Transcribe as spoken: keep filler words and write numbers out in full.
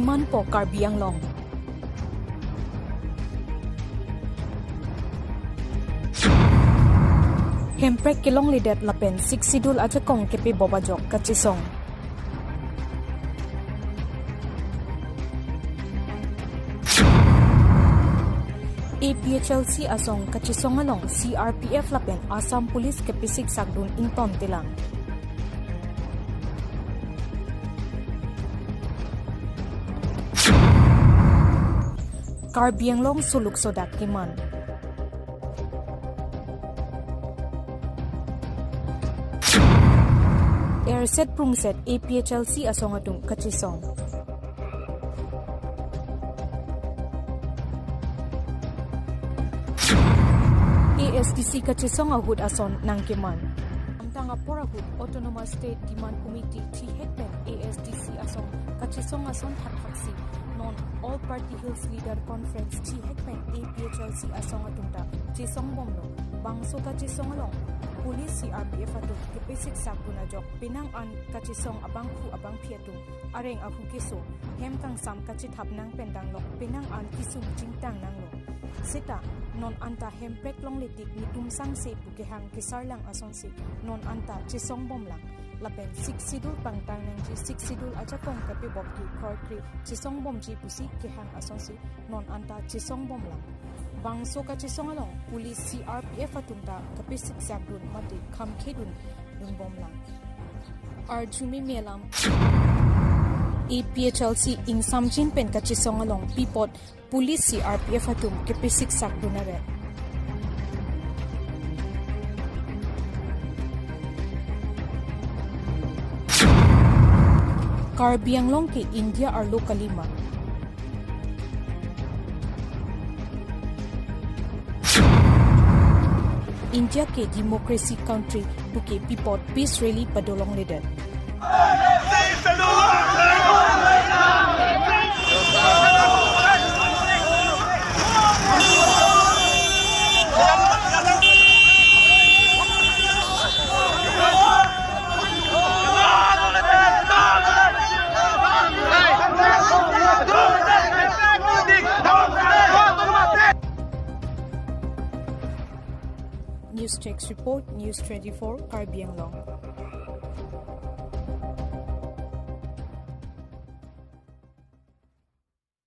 Manpo Karbi Anglong. Hemprek kelongledet lapen Sixth Schedule ajakong kepebop ajok kachesong. A P H L C asong kachesong along C R P F lapen Assam Police kepesiksak dun ingtontelang. Karbi Anglong suluk sodak keman. Erset prungset A P H L C asong atum kachesong. A S D C kachesong ahut ason nangkeman. Amtang apor ahut Autonomous State Demand Committee thihek pen A S D C asong kachesong ason thakthak si non All Party Hills Leader Conference thihek pen A P H L C asong atum ta chesong bomlo. Bangso kachesong along police C R P F atum kepesiksak dun ajok penang an kachesong abangphu abangphi atum areng ahu keso hem kangsam kachethap nang pen danglok penang an kesung chingtang nanglo. Seta non anta Hemprek longle tik netum sangse pu kehang kesarlang asonsi non anta chesong bomlang. Lapen Sixth Schedule pangtang nangji, Sixth Schedule ajakong kepebop ke khorkre chesong bomji pusi kehang asonsi non anta chesong bomlang. Bangso kachesong along police C R P F atum ta kepesiksak dun mate khamkhe dun dun bomlang. Arjumi melam A P H L C ingsamjin pen kachesong along pi apot police C R P F atum kepesiksak dun aret. Karbi Anglong ke India arlo kalima. India ke democracy country pu ke pi apot peace rally padolongledet. News Desk Report, News twenty-four, Karbi Anglong.